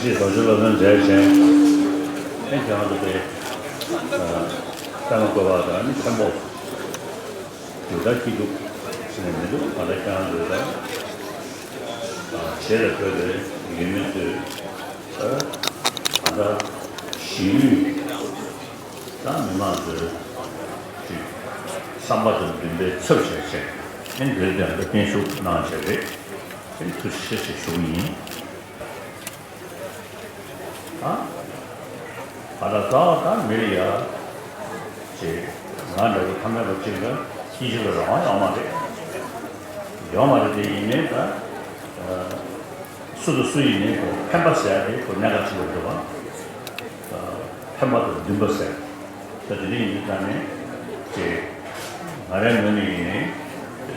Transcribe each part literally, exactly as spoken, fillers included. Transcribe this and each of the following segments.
ཞེས་དོན་གཅོད་སློབ་སྟོན་མཛད་ཅིང་། ཨེ་ཁྱེད་རང་ཚོ་དེ་ཨ་པདྨ་བཀོད་པ་དང་ནི་མཁན་པོ་དེ་ལྟར་སྐྱིད་སྡུག་ཟེར་ནས་མི་འདུག་ང་ད་ཁྱེད་རང་ཚོའི་ད་ཞེ་ལ་བཀོད་པའི་ཡུལ་མི་ཚོས་ད་ད་ལྟ་གཞིས་ལུས་ད་མི་མང་ཚོའི་ཅིག་བསམ་པ་དང་འདུན་པའི་ཚབ་བྱས་བྱས་ཨེ་འདིར་ད་ལྟ་བརྟན་བཞུགས་གནང་བྱས་རེད། ཨེ་ཐུགས་རྗེ་ཆེ་ཞུ་གི་ཡིན། ཨ། ང་ལ་དགའ་བ་དང་མི་རེ་ཡ། ཅེས། ང་འདྲ་བོ་ཐ་མལ་པ་གཅིག་ལ་སྐྱིད་ཤོད་ལ་རང་དབང་ཡོད་མ་རེད། ཡོད་མ་རེད་དེ་ཡིན་ནའི་ད། ཨ། སུ་དང་སུ་ཡིན་ནའི་ཁོ་ཕན་པ་ཟེར་ཡ་དེ་ཁོ་གནད་འགག་ཆེན་པོ་འདུག་བ། ཨ། ཕན་པ་དང་འདུན་པ་ཟེར། ད་དེ་འདྲ་ཡིན་དུས་ད་ནི་ཅེས། ང་རའི་ངོས་ནས་ཡིན་ནའི།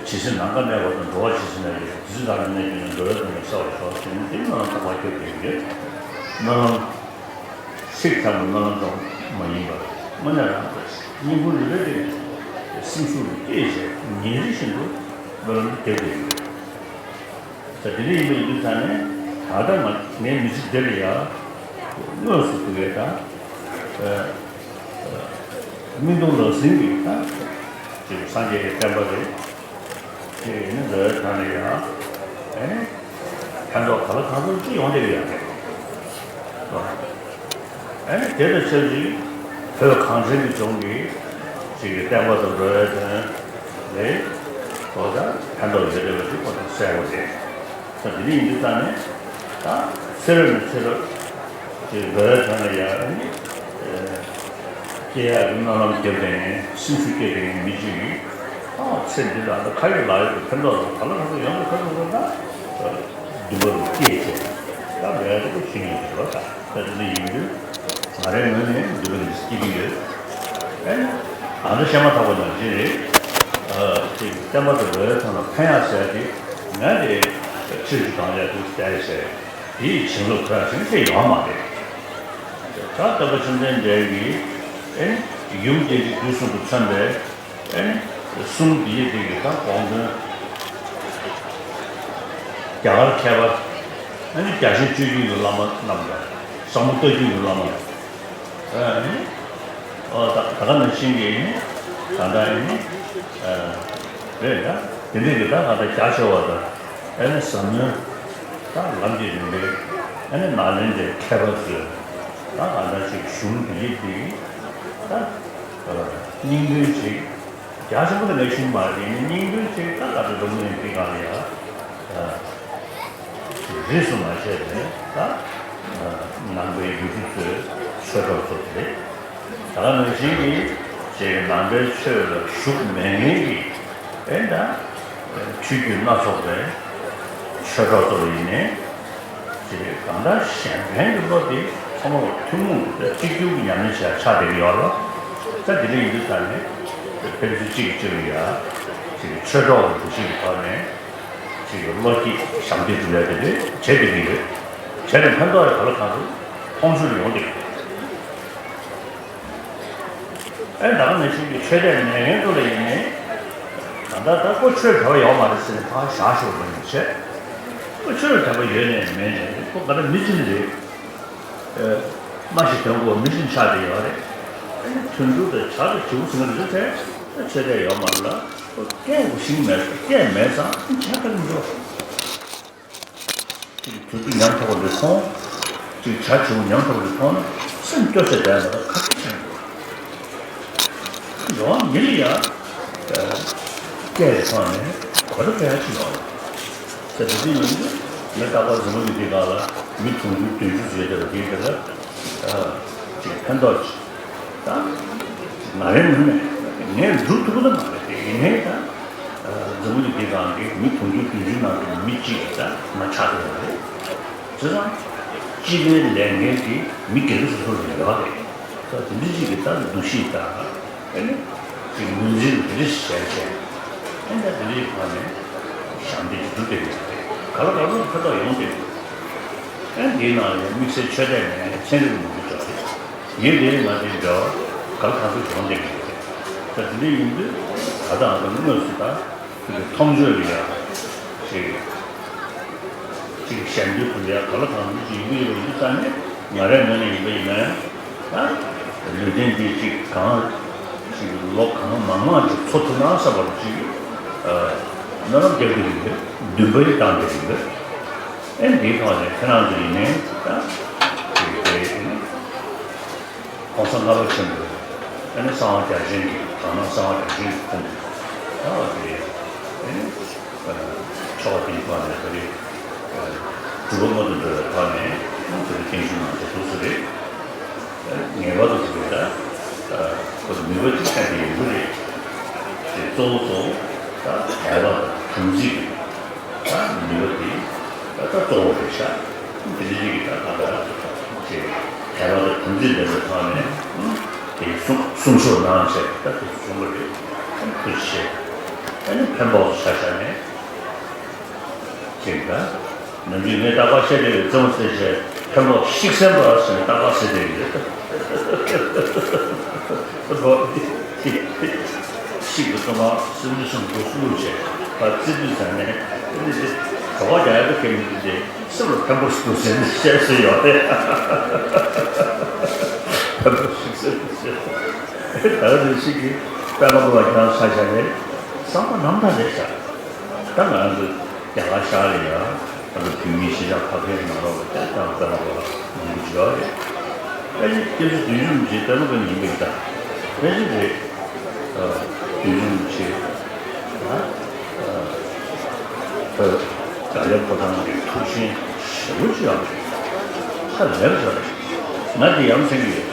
ཇི་སྲིད་ནམ་མཁའ་གནས་པ་དང་། འགྲོ་བ་ཇི་སྲིད་ན་ཡོད། དེ་སྲིད་བདག་ནི་གནས་གྱུར་ནས། འགྲོ་བའི་སྡུག་བསྔལ་སེལ་བར་ཤོག་ཅེས་ནི་དེ་སྨོན་ལམ་དག་པ་སྐྱབས་བསྟེན་ཡོད། སྨོན་ལམ་ཚིག་ཐག་པའི་སྨོན་ལམ་ཙམ་མ་ཡིན་པར་དངོས་གནས་རང་གི་སྙིང་ཁུང་རུས་པའི་གཏིང་ནས་སེམས་ཤུགས་ལ་སྐྱེས་བྱས་ཉིན་རེ་བཞིན་དུ་སྨོན་ལམ་རྒྱབ་བསྡད་ཡོད། ད་དེ་འདྲ་ཡིན་པ་ཡིན་དུས་ཙང་ནས་ད་ལྟ་ང་ངའི་མི་ཚེ་འདི་ལ་ཡ་དངོས་སུ་ཐུག་ཡས་དང་། སྨིན་གཏོང་ལག་ཟིན་གྱི་ད་ཅིག་སངས་རྒྱས་ཀྱི་བསྟན་པ་རེད། དེ་ཡིན་ན་འདི་ཐང་ནས་ཡང་ཨེ་ཕན་ཐོགས་ག་ལ་གང་འཚམ་ཅིག་ཡོང་བསྡད་ཡོད་རེད། ཨེ་དེ་དང་ཆབས་ཅིག་བོད་གངས་ཅན་གྱི་ལྗོངས་ཀྱི་ཅིག་གི་བསྟན་པ་དང་འགྲོ་བའི་དོན་ལས་ཐོག་ད་ཕན་ཐོགས་ཡོད་བསྡད་པ་ཅིག་ཁོ་ཐག་གསལ་པོ་རེད། ད་དེ་འདྲ་ཡིན་དུས་ཙང་ནས་ད་ཚེ་རབས་ནས་ཚེ་རབས་ཀྱི་འགྲོ་བའི་དོན་ལ་ཡང་ནི་སྐྱེ་ཡག་གི་སྨོན་ལམ་བརྒྱབ་བསྡད་མཁན་སེམས་ཤུགས་སྐྱེད་བསྡད་མཁན་མི་གཅིག་གིས་ཨ་ཚེ་འདི་ལ་ད་ཁ་ཡོད་ལག་ཡོད་ཀྱི་ཕན་ཐོགས་ལ་ག་ལ་ག་ཚོད་ཡོང་གི་ཁ་ཚོད་ལ་ད་འདུན་པ་རུ་སྐྱེས་བྱས་ད་འགྲོ་ཡག་དེ་ཁོ་ཤེས་ངེས་ཀྱི་རེད་བ། ད་ད་དེ་འདྲ་ཡིན་དུས། ང་རའི་ངོས་ནས་འདུན་པ་འདི་སྐྱེ་གི་ཡོད། ཨེ། ང་ཚོ་བཤད་མ་ཐག་པ་ནང་བཞིན་རེད། ཨ། ཅིག་བསྟན་པ་དང་འགྲོ་བའི་དོན་ལ་ཕན་ཡག་ཟེར་ཏེ། ང་དེ་ཆོས་ཀྱི་གང་ལས་འདུག་ཟེར་ཟེར། དེའི་བྱིན་རླབས་ཐོན་ཟིན་དེ་ཡོད་མ་རེད། ད་སྟོན་པ་བཅོམ་ལྡན་འདས་ཀྱིས་ཨེ། ཡུམ་རྒྱལ་བྱེད་དུས་གསུམ་དུ་མཚོན་པའི་ཨེ། གསུང་འདི་ཡི་སྟེང་གི་ད་དགོངས་དོན། རྒྱ་གར་མཁས་པ། ཨ་ནི་རྒྱ་ཆེན་སྤྱོད་བརྒྱུད་ཀྱི་བླ་མ་རྣམས་དང་། ཟབ་མོ་ལྟ་བརྒྱུད་ཀྱི་བླ་མ། ཨ་ནི། ཨོ་ད་ད་ག་ནང་བཞིན་གྱི་ནི། ད་ལྟ་ནི། ཨ། རེད་ཡ། དེ་འདྲས་ཀྱི་ད་ག་ད་རྒྱ་ཆེ་བ་དང་། ཨ་ནི་ཟབ་མོའི་ད་ལམ་གྱི་རིམ་པའི་ཨ་ནི་ནང་ལེན་དེ་མཁས་པ་ཚོས་ད་ག་ད་ཅིག་གཞུང་འདི་ཡི་དེ་ད་སྙིང་དོན་ཅིག་རྒྱ་ཆེན་པོ་དེ་ལས་ཤུལ་མ་རེད། ཡིན་ནའི་སྙིང་དོན་ཅིག་ད་ག་ད་འཛམ་བུ་གླིང་འདི་སྒང་ལ་ཡ། རིས་སུ་མ་ཆད་པའི་ད་ནང་པའི་ཡུལ་གྲུ་ཚོའི་ཆོས་གྲོགས་ཚོ་དེ་རེད། ད་ག་ནང་བཞིན་གྱི་ཅིག་ནང་པའི་ཆོས་ལ་ཞུགས་མེད་མཁན་གྱི་ཨེ་ད་ཆོས་བརྒྱུད་སྣ་ཚོགས་པའི་ཆོས་གྲོགས་ཚོ་ལ་ཡིན་ནའི། ཅེས་གང་ལྟར་གཞན་ཕན་གྱི་བློ་དེ་ཚང་མ་ལ་ཐུན་མོང་གི་གཅིག་གྱུར་གྱི་ཉམས་ལེན་བྱེད་ཡ་ཆགས་བསྡད་ཀྱི་ཡོད་རེད་བ། ད་དེ་འདྲ་ཡིན་དུས་ད་ནི་ཕན་ཚུན་གཅིག་གིས་གཅིག་ལ་ཡ་ཅིག་ཆོས་གྲོགས་ཀྱི་འདུ་ཤེས་ཀྱི་ཐོག་ནས་ཅིག་བློ་སྐྱེད་ཞབས་འདེགས་སྒྲུབ་ཡ་དེ་འདྲ་བྱེད་བསྡད་ཀྱི་ཡོད། བྱས་ནས་ཕན་ཐོགས་ཡ་ག་ལ་གང་འདུག་མཐོང་ཆོས་ལ་ཡོང་བསྡད་ཀྱི་ཡོད། ཨེ་ད་ག་ནང་བཞིན་གྱི་ཆོས་དད་མེད་མཁན་ཚོ་ལ་ཡིན་ནའི། ད་ལྟ་ད་ཁོ་ཆོས་དད་པ་ཡོད་མ་རེད་ཟེར་ནས་ཕར་བཞག་ཤོག་དགོས་ནས་བྱས། ཁོ་ཆོས་དད་པ་ཡོད་ནའི་མེད་ནའི་ཁོ་ག་ད་མི་ཅིག་རེད། ཨེ། སྨྲ་ཤེས་དོན་གོ་མི་ཅིག་ཆགས་བསྡད་ཡོད་རེད། ཨེ་དོན་གྲུབ་དང་བྱ་དང་བྱིའུ་ཟེར་མཁན་འདི་ཚོ་ད་ཆོས་དད་ཡོད་མ་རེད་ལ། ཁོ་སྐད་གོ་ཤེས་མེད་སྐད་མེད་ཙང་བྱས་ད་མི་འགྲོ། ཅིག་དུས་ཚོད་ཉམས་ཐག་པ་འདི་སོང་། ཅིག་བྱ་བྱེད་པོ་ཉམས་ཐག་པ་འདི་སོང་ན་སེམས་སྐྱོ་བྱས་བསྡད་ན་ད་ཁ་ཁ་ཆགས་འགྲོ། ཡང་མི་ལ་ཡ། སྐད་ལ་སོང་ནས་གོ་བརྡ་སྤྲད་ཡ་ཅིག་ཡོང་། ཟེར་དེ་འདྲ་ཡིན་དུས་ངས་རྟག་པར་འཛམ་བུ་གླིང་འདི་སྒང་ལ་མི་དུང་ཕྱུར་བདུན་ཅུ་ཟེར་དེ་ལ་དེའི་དེ་ལ་ཅིག་ཕན་ཐོགས་ཅིག་ད་ང་རའི་ངོས་ནས་ངས་འཛུགས་ཐུབ་ཀྱི་མ་རེད་དེ། ཡིན་ནའི་ད་འཛམ་བུ་གླིང་འདི་སྒང་གི་མི་དུང་ཕྱུར་བདུན་ཅུ་ནང་གི་མི་གཅིག་གི་ད་ང་ཆགས་ཐུབ་པ་རེད། བྱས་ཙང་སྤྱི་པའི་ལས་འགན་དེ་མི་སྒེར་སོ་སོ་ལ་ཡོད་པ་རེད། ད་དེ་འདྲ་ཅིག་གི་ད་འདུ་ཤེས་དང་ཨ་ནི་ཅིག་ངོས་འཛིན་དེ་འདྲ་ཞིག་བྱས་བྱས་ཨ་ནི་ད་དེ་འདྲའི་ཐོག་ནས་ཞབས་འདེགས་ཅིག་སྒྲུབ་བསྡད་ཀྱི་རེད། ག་ལ་ག་ལ་ཕན་ཐོགས་ཡོང་བསྡད་ཀྱི་རེད། ཨ་ནི་དེའི་ནང་ལ་དམིགས་བསལ་ཆོས་དད་མེད་ཚན་རིག་མང་པོ་ཅིག་རེད། ངས་དེ་ང་དེ་འདྲ་བ་ག་ལ་གང་འཚམ་ཡོང་བསྡད་ཀྱི་རེད། ད་དེ་འདྲ་ཡིན་དུས་ད་ལྟ་ང་ཚོ་དངོས་སུ་ད་དེ་གི་མཐོང་ཆོས་ལ་ཡ་ཞིག་ ཅིག་ཞལ་འདོན་ཕུལ་ཡ་ག་ལ་གང་འདྲ་ཅིག་ཡོང་གི་ཡོད་པ་ཡིན་དུས་ཙང་ནས་ང་རའི་ངོས་ནས་ཡིན་པ་ཡིན་ན་ཡང་ད་ལུས་རྟེན་འདི་ཅིག་གང་ཅིག་ལོ་གང་མང་མང་ཅིག་འཚོ་ཐུབ་ན་བསམ་པར་ཅིག་སྨོན་ལམ་རྒྱག་གི་ཡིན་པས་འདུན་པ་ཡིས་བཏང་གི་ཡིན་པས། ཨེ་འདིའི་ཐོག་ནས་ཁྱེད་རང་ཚོ་ཡིན་ནའི་ད་ཅིག་དེ་༸གོང་ས་ལྔ་པ་ཆེན་པོས་ཨ་ནི་གསང་བ་རྒྱ་ཆེན་གྱི་དག་སྣང་གསང་བ་རྒྱ་ཆེན་གྱི་ཁོངས་ཀྱི་ད་བ་དེ་ཨ་ནི་ཆོ་ག་དེའི་ཐོག་ནས་ད་རེས་སྒྲུབ་པ་མངོན་དུ་འགྲོ་བའི་ཐོག་ནས་ཨ་ནི་དེ་ཚོ་བརྟན་བཞུགས་གནང་བྱས་འདུག་སེ་རེད། ངེས་པར་དུ་དེ་ད་ཁོ་ནུས་པ་གཅིག་ཆགས་ཀྱི་ཡོད་རྒྱུ་རེད། དེ་གཙོ་བོ་གཙོ་བོ་ད་དད་པ་དང་དམ་ཚིག་གི་ད་ནུས་པ་དེ་ད་ལྟ་གཙོ་བོ་རེད་ཤག་དེ་འདྲ་ཅིག་གིས་ད་ད་ལྟ་ཅིག་དད་པ་དང་དམ་ཚིག་ལྡན་པའི་ཐོག་ནས་དེ་གསུང་གསུང་ཆོས་གནང་བྱས་ད་དེ་གསུང་གི་རེད། ཐུགས་རྗེ་ཆེ། ཨ་ནི་འཕན་པོ་ཆ་བཞག་ནས་ཅིག་ད་ནམ་རྒྱུན་ངས་རྟག་པར་བཤད་བསྡད་པའི་རྩེད་མོ་རྩེ་བྱས་འཕན་པོ་ཤིག་སེམས་པ་ཟེར་ནས་རྟག་པར་ཟེར་བསྡད་ཀྱི་རེད། ཤིག་ཏུ་གཏོང་བ་སེམས་ཅན་གསུམ་འགོ་སུ་བླུགས་བྱས་པ་རྩེ་དུས་ཙང་ནས་ཨ་ནི་དེ་གྲོགས་པ་རྒྱག་ཡག་གི་མི་འདུག་སྟེ་སེམས་ལ་ཕན་པོ་ཞིག་འདུག་ཟེར་ནས་བཤད་སྲོལ་ཡོད་རེད། ཕན་པོ་ཞིག་ཟེར་ནས་བཤད། ད་ག་ནང་བཞིན་གྱི་པད་མ་བཀོད་པ་ཀྱང་ས་ཆ་རེད། བསམ་པ་ནམ་ཐག་རེད་ཤག་ད་ང་རང་ཚོ་རྒྱ་གར་ཤར་ལ་ཡ། ང་ཚོ་བོད་མིའི་གཞིས་ཆགས་ཕ་གིའི་ནང་ལོགས་ལ་ཀྱང་ཀྱང་དཔེ་ལ་བ་མང་པོ་ཅིག་ཡོད་རེད། ཨ་ནི་སྐྱབས་རྗེ་བདུད་འཇོམས་ཀྱི་དཔེ་ལ་བ་ཡིན་པ་ཡིན་ད། ཕལ་ཆེར་རེད། བདུད་འཇོམས་ཆེ། ད་བོད་དགའ་ལྡན་ཕོ་བྲང་གི་ཐུགས་ཆེན་ཞེ་པོ་ཅིག་ཡོད་རེད། ཧ་ལས་པ་ཞིག་རེད། ང་འདི་ཡ་མཚན་གྱི་ཡོད།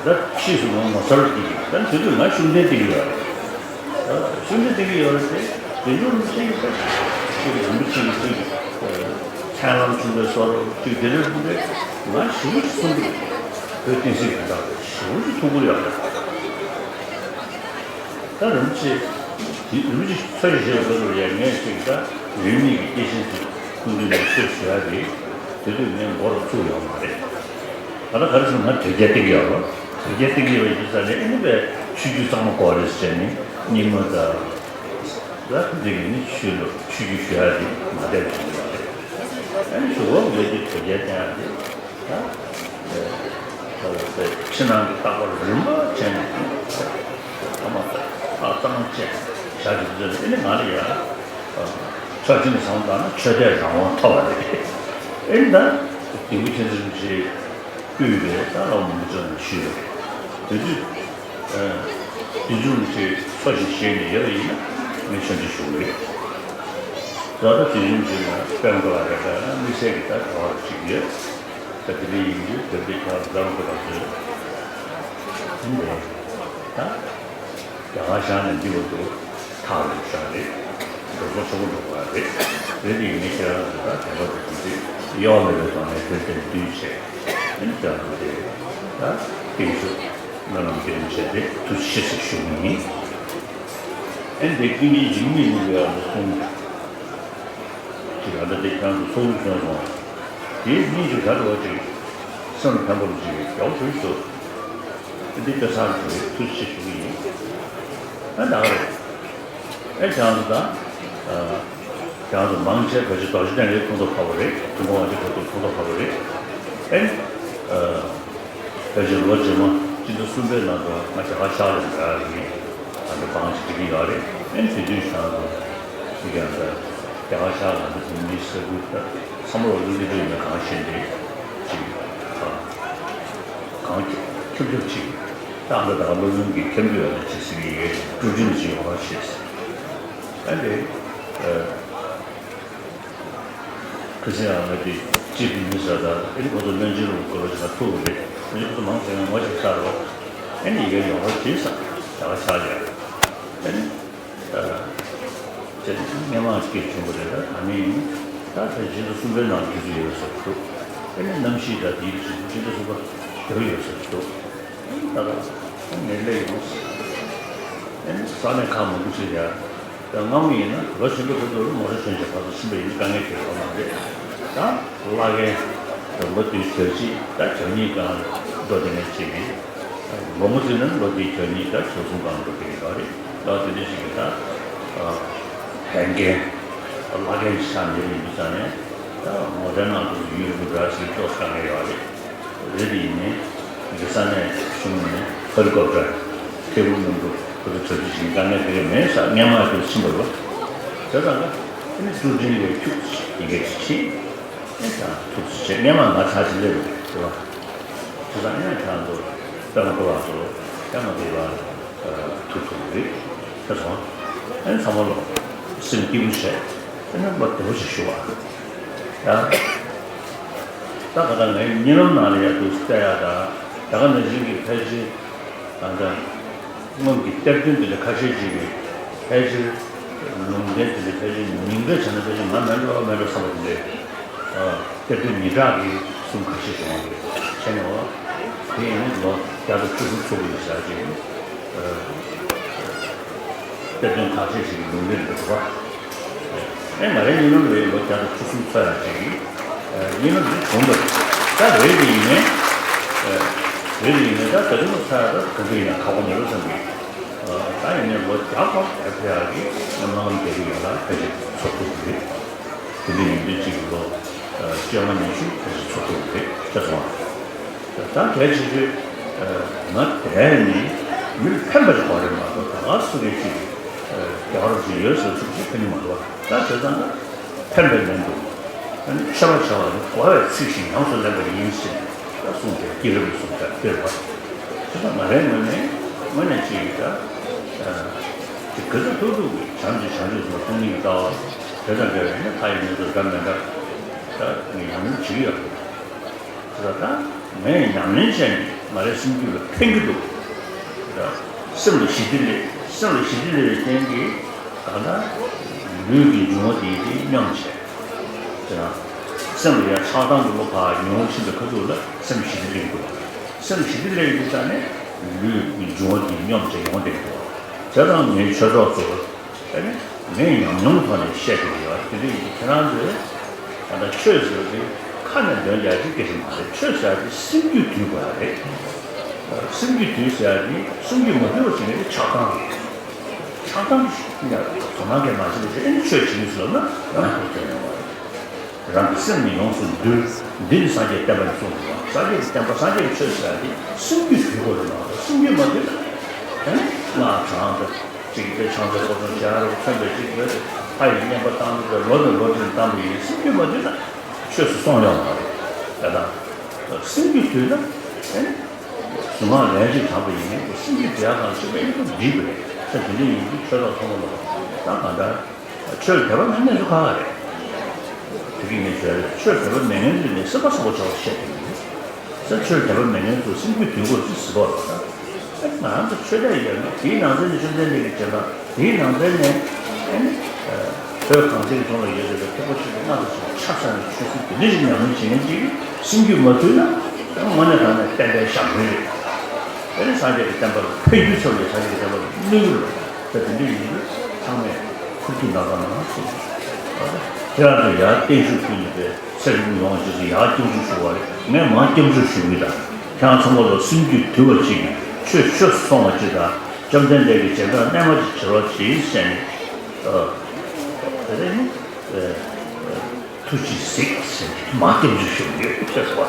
ད་ཕྱིས་སུ་ང་ངོ་མཚར་སྐྱེ་གི་ད་དེ་དུས་ང་ཤུགས་ལྡན་བསྡད་ཀྱི་ཡོད་རེད། ཤུགས་ལྡན་བསྡད་ཀྱི་ཡོད་རེད་དེ། དེ་ཡོད་རུང་ཅིག་ཅིག་རིན་པོ་ཆེ་གི་ཅིག་མཚན་ལམ་བྱུང་བའི་བཟོ་འདྲ་ཅིག་དེ་འདྲ་རེད། ང་ཞེ་པོ་ཅིག་གསུང་གི་རེད། བོད་བསྟན་སྲིད་དོན་དག་ཞེ་པོ་ཅིག་ཐུགས་ཁུར་ཡོད་རེད། ད་རིན་པོ་ཆེ་དེ་རིན་པོ་ཆེ་འཚོ་ཞིང་གཞེས་པའི་སྐབས་སུ་ཡང་ངས་ཅིག་ད་རིས་མེད་ཀྱི་སྐྱེས་ཆེན་ཚོས་སྐུ་མདུན་ནས་ཆོས་ཞུ་ཡ་རེད། དེ་དུས་ངས་མགོ་རུ་བཙུགས་ཡོད་མ་རེད། ད་ལྟ་ག་རེ་ཟེར་ན་ང་དོལ་རྒྱལ་བསྟེན་གྱི་ཡོད་རེད། དོལ་རྒྱལ་བསྟེན་གྱི་ཡོད་པའི་ཡིན་ཙང་ནས་ཨེ་ནི་པའི་ཆོས་བརྒྱུད་གཙང་མ་དགོས་རེད་ཟེར་ནས་རྙིང་མ་དང་། ལ་འདི་གི་ནི་ཆོས་ལ་ཆོས་བརྒྱུད་ཞུ་ཡ་དེ་མ་བསྡད་པ་ཞིག་ཡོད་རེད། ཨ་ནི་ཞུ་བ་ལས་ཀྱི་དོལ་རྒྱལ་བསྟེན་ཡ་དེ་ད་ད་ལྟ་ཕྱི་ནང་གི་རྟག་པར་རིམ་པ་བྱས་ནས་ཐ་མ་ཨ་གཙང་མ་བཅས་བྱ་རྒྱུ་དེ་ཚོ་ཨེ་ནི་ང་ལ་ཡ་ཕྱོགས་གཅིག་ནས་བསམ་བློ་བཏང་ན་ཆོས་དད་རང་དབང་ཐོབ་པ་རེད། ཨེ་ནི་ད་དེང་དུས་ཁྱེད་ཚོ་ཞེས་དབུས་པའི་ད་ལོ་མང་པོ་ཙམ་ཞུས་ཡོད་རེད། དེ་དུས། དེ་བྱུང་ཞེས་འཚོ་ཞིང་གཞེས་ནས་ཡོད་པ་ཡིན་ན་ངས་ཆོས་འདི་ཞུ་གི་ཡོད། ད་ལྟ་དེ་བྱུང་ཞེས་ན་དཔལ་མགོན་ལ་རེ་ད་དམིགས་བསལ་གྱི་ད་དྲ་བ་གཅིག་ཡོད། ད་དེ་འདྲ་ཡིན་དུས་དེ་འདྲ་ཁྱེད་རང་ལ་དགོས་པ་བཟོས། ཡིན་པས། ད་རྒྱ་གར་ཤར་ནས་འདི་བར་དུ་ཐག་རིང་ཤག་རེད། འགྲོ་སོང་ཆེན་པོ་འགྲོ་གི་རེད། རེད་དེ་ཡིན་ནའི་ཁྱེད་རང་ཚོ་ད་དད་པ་དང་དམ་ཚིག་གཡོ་མེད་པའི་ཐོག་ནས་དེར་དེར་འདུས་བྱས། ཨ་ནི་ཁྱེད་རང་ཚོ་དེ་ད་བརྟན་བཞུགས་སྨོན་ལམ་སྐྱོན་བྱས་ཏེ་ཐུགས་རྗེ་ཆེ་ཟེར་ཞུ་གི་ཡིན། ཨ་ནི་དེ་ཀུན་གྱིས་འཇིགས་མེད་གླིང་པའི་ཨ་ནི་གསུང་གཅིག་ཨ་ནི་དེ་ཁྱེད་རང་ཚོ་ཚོགས་རྒྱུ་སོང་སོང་། དེའི་སྙིང་རྗེ་ག་རེ་བ་ཅིག་སེམས་ཕན་པོ་ལ་ཅིག་ཡག་པོ་ཞིག་འདུག་འདི་དཔེ་བཟང་ཞིག་རེད། ཐུགས་རྗེ་ཆེ་ཞུ་གི་ཡིན། ཨ་ད་ག་རེད། ཨེ་ཁྱེད་རང་ཚོ་ད། ཨ། ཁྱེད་རང་ཚོ་མང་ཆེ་བོད་ཀྱི་རྡོ་རྗེ་གདན་རེད། ཁོང་ཚོ་ཕ་བོ་རེད། ཐུན་མོང་དབང་ཕྱུག་གྲུབ་ཐོབ་ཁོང་ཚོ་ཕ་བོ་རེད། ཨེ། ཨ། བོད་ཀྱི་ལོ་རྗེས་མ་སྤྱི་ཟླ་གསུམ་པའི་ནང་དུ་ང་རྒྱ་གར་ཤར་ལ་འགྲོ་ཡ་ཡིན། ད་ལྟ་བང་ཞིག་སྒྲིག་གི་ཡོད་རེད། ཨེ་དེ་དུས་ཁྱེད་རང་ཚོ་ཅིག་ཡང་ད་རྒྱ་གར་ཤར་ལ་ང་ཚོ་བོད་མིའི་ས་ཁུལ་ད་བསམ་བློ་ལ་འགྱུར་ཡོད་མེད་གང་ཤེས་ཏེ་ཅིག་ཨ། གང་ཁྱབ་ཁྱབ་ཅིག་ད་ལྟ་ད་སློབ་སྦྱོང་གི་ཁྱབ་འཇུག་ཡོད་ན་ཅིག་ཟེར་གྱི་ཡོད། སྤྲོ་སྐྱིད་ཅིག་ཡོང་བ་ཞེས། ཨ་ནི། ཨ། ཁ་སང་ཡང་ང་དེ་སྤྱི་པའི་མི་ཟེར་ད་ཨེ་ནི་ཁོ་ཚོ་སྨན་བཅོས་ལ་དགོས་པ་ཞིག་ང་ཐུག་གི་རེད། ཨེ་ནི་ཁོ་ཚོ་མང་ཆེ་བས་ངོ་ཤེས་ས་རེད་བ། ཨེ་ནི་ཡི་གེ་ཡོང་བ་བྱས་ས་ད་ག་ཆགས་ཀྱི་ཨེ་ནི། ཨ། དེ་སྔོན་མ་སྐད་བྱུང་བ་རེད། ད་ད་ནི་ད་དེ་སྤྱི་ཟླ་གསུམ་པའི་ནང་དུས་ཚོད་ཡོད་ས་འདུག་ཨེ་ནི་གནམ་གཤིས་ད་དེའི་རིགས་སུ་སྤྱི་ཟླ་གསུམ་པ་དེ་རུ་ཡོད་ས་འདུག་ད་ལྟ་ངས་སླེབས་ཡོང་། ཨེ་ནི་ས་གནས་ཁག་མང་པོ་ཞིག་ཡ། ད་སྔ་མོ་ཡིན་ན་ལོ་གཞོན་པ་དེ་ཚོ་ལ་མོ་ཊ་ཐོན་བྱས་ཕར་ཚུར་ཕྱིན་པ་ཡིན་ན་དཀའ་ངལ་འཕྲད་ཡོད་མ་རེད། ད་བླ་རྒན་ད་ལོ་དེའི་དུས་ཚོད་ཅིག་ད་གྱ་གཉིས་སྒང་འགྲོ་དེ་ནས་ཅིག་གིས། ལོ་ངོ་བརྩིས་ན་ལོ་དེའི་གྱ་གཉིས་ད་བྱོལ་སོང་སྒང་འགྲོ་དེ་ཡོད་རེད། ད་དེ་འདྲ་ཞིག་གིས་ད་ལྷན་རྒྱས་བླ་རྒན་ཆགས་ནས་ཡིན་དུས་ཙང་ནས་ ད་ངོ་དེབ་ནང་དུ་ཡུལ་དབུ་འདྲ་ཞིག་ཏོག་དཀའ་ངལ་ཡོད་རེད། རེད་དེ་ཡིན་ནའི་ང་ཚོ་ས་གནས་གཞུང་ནས་ཧེ་ལི་ཀོབ་ཊར་ཐད་འཕུར་གནམ་གྲུ་ཁོ་ཚོ་གྲ་སྒྲིག་བྱེད་དཀའ་ངལ་དེ་ག་མེད་ས་སྔས་མ་དུ་ཕྱིན་པ་རེད་བ། དེ་ཙང་ཀ་ཨ་ནི་ཀྲུའུ་ཀྲིན་ལས་ཁྱུག་ཡི་གེ་ཞིག་ཕྱིན། ཨེ་ད་ཐུགས་རྗེ་ཆེ། སྔས་མ་ང་ཚར་ཅིག་སླེབས་རེད་བ། དེ་ཙང་ཨེ་ཁྱེད་རང་ཚོ་པད་མ་ཕུར་བ་ཚོ་པད་མ་བདེ་བ་ཐུག་ཐུག་རེད། ཁྱེད་ཚོ་ཨེ་ཚང་མ་ལོ་སེམས་སྐྱིད་པོ་བྱས། ཨེ་ན་མ་བདེ་པོ་ཞིག་ཞུ་བ་ཡ། ད་ག་ད་ངའི་གཉིད་ལམ་ནང་ལ་ཡ་འདུག་བལྟ་ཡ། ད་ད་ག་ནང་བཞིན་གྱི་ཕལ་ཆེར་ད་ལྟ་སྔོན་གྱི་གཏེར་སྟོན་དེ་འདྲ་ཁ་ཤས་ཅིག་གིས་ཕལ་ཆེར་ལུང་བསྟན་དེ་འདྲ་ཕལ་ཆེར་ཉིན་འགའ་བྱས་ན་ཕལ་ཆེར་ང་མེད་འགྲོ་མེད་འགྲོ་བསམ་པ་དེ་འདྲས། གཏེར་སྟོན་ཉི་གྲགས་ཀྱིས་གསུང་ཁ་ཤས་བྱུང་བ་རེད། བྱས་ནས་འོ་དེ་ཡིན་ནི་ལོ་བརྒྱ་དང་བཅུ་གསུམ་ཚུགས་ཀྱི་ཡོད་ས་ཅིག་གཏེར་སྟོན་ཁ་ཤས་ཤིག་གི་ལུང་བསྟན་འདི་འདུག་པ། ཨེ་ང་རའི་ཉིན་ལམ་རེ་ལོ་བརྒྱ་དང་བཅུ་གསུམ་ཚོད་ཡ་ཅིག་གི་ཉིན་ལམ་རེ་བྱུང་བ་རེད། ད་རེད་དེ་ཡིན་ནའི་རེད་དེ་ཡིན་ནའི་ད་ད་དུང་ཚོད་ཡ་ད་ག་འདྲ་ཡིན་ན་ཁག་པོ་མེད་པ་བསམ་གི། ད་ཡིན་ནའི་ལོ་བརྒྱ་སྐོར་ཕེབས་ཡག་གི་སྨོན་ལམ་རྒྱག་གི་ཡོད་ལ་ཕལ་ཆེར་ཚོགས་ཐུབ་ཀྱི་རེད། དེ་འདྲ་ཡིན་དུས་གཅིག་གི་ལོ་བཅོ་ལྔ་ཉི་ཤུ་ཕལ་ཆེར་ཚོགས་ཐུབ་ཀྱི་རེད་ཤག་སོང་། ད་གལ་ཆེ་ཤོས་ང་དེ་ནི་མི་ལ་ཕན་པ་ཞིག་དགོས་རེད་མ་གཏོགས་ད་ག་སུ་རེད་ཅིག་རྒྱལ་བ་རིན་པོ་ཆེ་ཡོད་ཟེར་ཚུལ་ཅིག་ཕན་གྱི་མ་རེད་བ། ད་བྱས་ཙང་ཕན་པའི་ལན་དུ་ཨ་ནི་མཆོད་པ་བྱ་བ་ནི་གོ་བའི་ཚིག་བཞིན་ཉམས་སུ་ལེན་པ་ཡིན་ཞེས་ད་གསུངས་ཏེ་སྐྱེས་རབས་ཀྱི་གསུང་ཆ་དེ་རེད་བ། བྱས་ཙང་ང་རའི་ངོས་ནས་དངོས་གནས་ཅིག་ད་ཅིག་ག་ཚོད་ཐུབ་ཐུབ་ཀྱིས་བྱམས་ཀྱིས་བྱང་ཆུབ་སེམས་ལ་སྟོང་ཉིད་ཀྱི་ལྟ་བ་དེ་དང་འབྲེལ་བའི་ནི་ཕ་ཡི་གནས་ཚུལ་འདྲ་མི་འདྲ་ད་ངས་ཉམས་ལེན་བྱེད་ཀྱི་ཡོད་རེད། ད་ལྟ་ངས་ཉམས་ལེན་བྱས་ནས་ང་རའི་སེམས་རྒྱུད་ལ་ཕན་གྱི་འདུག་ད་སེམས་ལ་ཞི་བདེ་སླེབས། སེམས་ལ་ཞི་བདེ་སླེབས་པའི་རྐྱེན་གྱིས་ད་ལྟ་ལུས་ཀྱི་འབྱུང་བ་དེ་དེ་སྙོམས་བྱས། དེ་ཡང་སེམས་ལ་ཡང་ཆགས་སྡང་གི་བློ་ཕར་ཉུང་ཕྱིན་པའི་ཁ་ཐུག་ལ་སེམས་ཞི་བདེ་སླེབས་འདུག་སེམས་ཞི་བདེ་སླེབས་ཡོང་དུས་ཙང་ནས་ལུས་ཀྱི་འབྱུང་བ་དེ་སྙོམས་བྱས་ཡོང་བསྡད་འདུག་བྱས་ཙང་ངའི་ཆོས་གྲོགས་ཚོ་ཨ་ནི་ངས་ཉམས་མྱོང་ཐོག་ནས་བཤད་ཀྱི་ཡོད། དེ་འདྲ་ཡིན་དུས་ཁྱེད་རང་ཚོས་ད་ལྟ་ཆོས་ཟེར་བ་དེ་ཁ་ནས་འདོན་རྒྱག་ཅིག་སྐད་ཆ་མ་རེད། ཆོས་ཟེར་བ་དེ་སེམས་རྒྱུད་འདུལ་དགོས་ཡ་རེད། སེམས་རྒྱུད་འདུལ་ཟེར་བ་དེ་སེམས་རྒྱུད་མ་འདུལ་བ་ཞིག་ནས་ཆགས་སྡང་རེད། ཆགས་སྡང་ཞིག་ཡ་དོ་སྣང་གིས་མ་བྱེད་པ་ཞིག་ཨ་ནི་ཆོས་བྱེད་ཀྱི་ཟེར་ན་རང་ཁོ་ཁྱོད་ཡོང་བ་རེད། རང་གི་སེམས་ནི་ཡོངས་སུ་འདུལ། འདི་ནི་སངས་རྒྱས་བསྟན་པ་ནི་གསུངས་འདུག་པ། སངས་རྒྱས་ཀྱི་བསྟན་པ་སངས་རྒྱས་ཀྱི་ཆོས་ཟེར་ཡ་དེ་སེམས་རྒྱུད་འདུལ་དགོས་རེད་མ་གཏོགས་སེམས་རྒྱུད་མ་འདུལ་ན། ཨ་ནི་སྔགས་བགྲང་དང་གཅིག་གི་དཔེ་ཕྱག་འཚལ་སྐོར་སྦྱོང་བྱེད་ཡ་རེད། མཚོན་དཔེ་གཅིག་དགོས་རེད། ལྷ་ཡི་བསྙེན་པ་བཏང་ནི་རེད། ལོ་ནས་ལོ་བྲིས་བཏང་བ་ཡིན། སེམས་རྒྱུད་མ་འདུལ་ན་ཆོས་སུ་སོང་ཡོང་མ་རེད། ད་ལྟ་སེམས་རྒྱུད་འདུལ་ན་ཨ་ནི་གཟུངས་སྔགས་ལན་གཅིག་བགྲངས་པ་ཡིན་ནའི་སེམས་རྒྱུད་འདུལ་ཡ་གང་ཞིག་པ་ཡིན་ན་འདྲིས་པ་རེད། ད་དེ་འདྲ་ཡིན་དུས་ཆོས་གྲོགས་ཚང་མ་ལ་ད་གང་ལྟར། ཆོས་དད་པ་མེད་མཁན་ཚོ་ཁག་ཁག་རེད། དེ་གི་ངས་བརྗོད་རེད། ཆོས་དད་པ་མེད་མཁན་ཚོ་ནི་སེམས་པ་བཟང་པོ་ཆགས་པ་བཤད་དེ་ཡིན། ས་ཆོས་དད་པ་མེད་མཁན་ཚོ་སེམས་རྒྱུད་དུལ་དགོས་ཚུལ་ཟེར་བ་ལ་ད། ང་རང་ཚོ་ཆོས་དད་ཡོད་ན་དེའི་ནང་ཚན་ནི་བཅོམ་ལྡན་འདས་ཀྱི་བྱེད་སྟངས། དེའི་ནང་ཚན་ནས་ཨ་ནི་བོད་གངས་ཅན་གྱི་ལྗོངས་ལ་ཡོད་བསྡད་པའི་ཐེག་པ་ཆེན་པོའི་སྔགས་དང་བཅས་པ་ཆ་ཚང་བའི་ཆོས་སྲིད་དེ་འདྲ་ཞིག་ཉམས་ལེན་བྱེད་མཁན་ཅིག་སེམས་རྒྱུད་མ་དུལ་ན་དངོས་གནས་དྲང་གནས་བསྟན་པའི་ཞབས་འདྲེན་རེད། དེ་ནི་སངས་རྒྱས་ཀྱི་བསྟན་པ་ལ་ཕན་རྒྱུ་ཆེ་བ་ལས་སངས་རྒྱས་ཀྱི་བསྟན་པ་ལ་གནོད་རྒྱུ་རེད། ད་དེ་འདྲ་ཡིན་དུས་ཚང་མས་ཁུར་གྱིས་ལག་པ་ནང་བཟུང་། ཁྱེད་རང་ཚོས་ཡར་བརྟན་བཞུགས་ཕུལ་ནས་པའི་ཚེ་རིང་ཡོང་བ་ཅིག་ཡར་སྐྱབས་འཇུག་ཞུ་བ་རེད། ངས་མར་སྐྱབས་འཇུག་ཞུ་གི་དང་། ཁྱེད་རང་ཚང་མ་ལ་སེམས་རྒྱུད་དུལ་བ་ཅིག་གིས་ཆོས་ཆོས་སུ་སོང་བ་ཅིག་དང་། བཅོམ་ལྡན་འདས་ཀྱི་བྱེད་སྟངས་རྣལ་མ་ཅིག་བྱེད་རོགས་གྱིས་ཟེར་ནས། ཨ། དེ་ནས་ནི། ཨ། ཐུགས་རྗེས་གཟིགས་ཟེར་ནས་མར་སྐྱབས་འཇུག་ཞུ་གི་ཡོད་ཟེར་བ།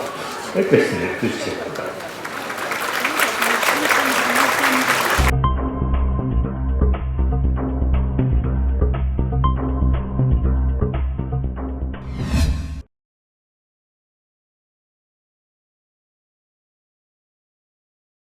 ཨེ་དཔེ་ཟེར་ནས་དུས་ཚོད་དང་